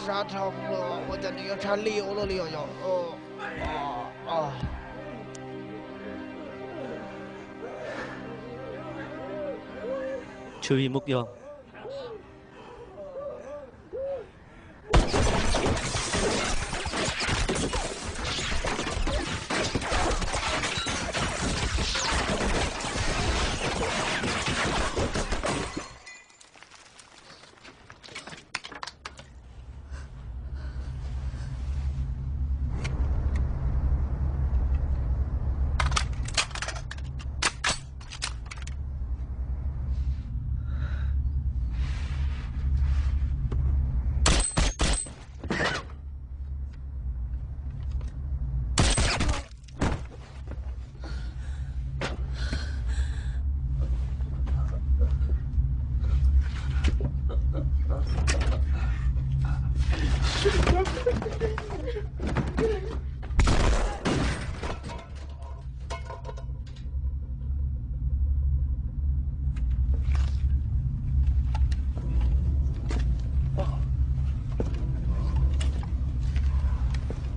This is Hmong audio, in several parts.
Sab dhau lawm, ua cas nws yuav tshaj lij ua luaj li os yog? Tshwj Vij Mub Yoo.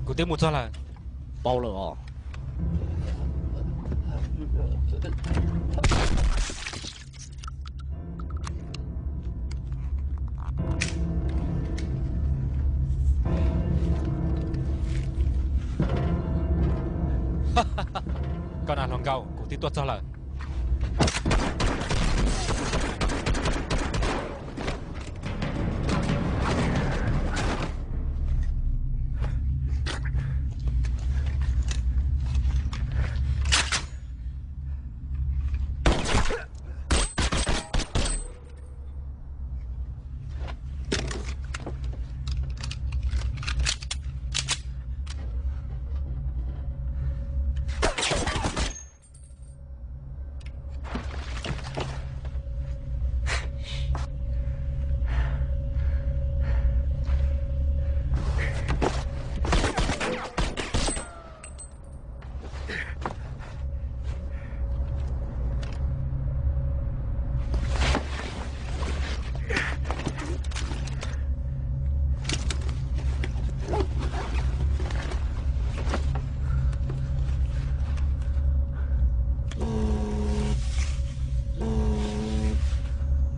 Kuv twb mus txog lawm. Paub lawm os. Koj nas hluas nkauj, kuv twb tuaj txog lawm.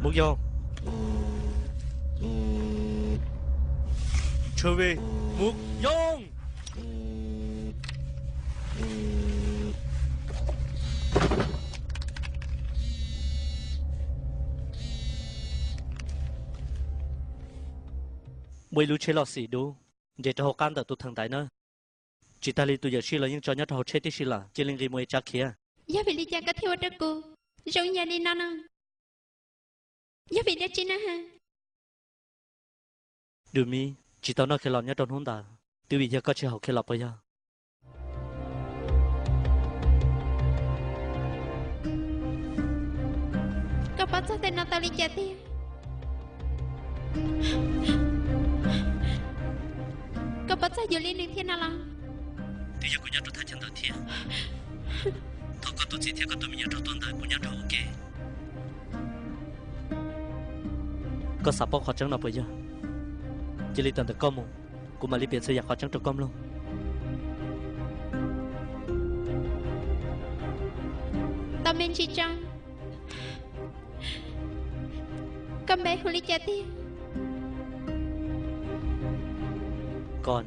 Mus yoog. Tshwj Vij, mus yoog. Muaj ib lub tsheb loj xim dub nres rau hauv qab ntawm tus theem ntaiv na. Tsis tas li tus yawm sij los yeej tso nyob rau hauv tsheb tib si lawm, cia li nqis mus es tsav khiav. Yog vim li cas koj thiaj ua rau kuv zoo yam li no no? Yog vim dab tsi na ha? Dum Mis, tsis tau noj khev los nyob rau hnub ntawd, twb vim yog koj tsis haus khev los puas yog? Koj paub txog tej no tau li cas tiag? Koj paub txog yus li nws thiab no los? Twb yog kuv nyob rau thaj chaw ntawd thiab. Thaum koj tus txiv thiab koj tus me nyuam raug tua ntawd kuv nyob rau hauv ke. Koj xav paub qhov tseeb no puas yog? Cia li tawm ntawm koj mus, kuv mam li piav txhua yam qhov tseeb rau koj mloog. Tau me ntsis tso, koj npe hu li cas tiag? Koj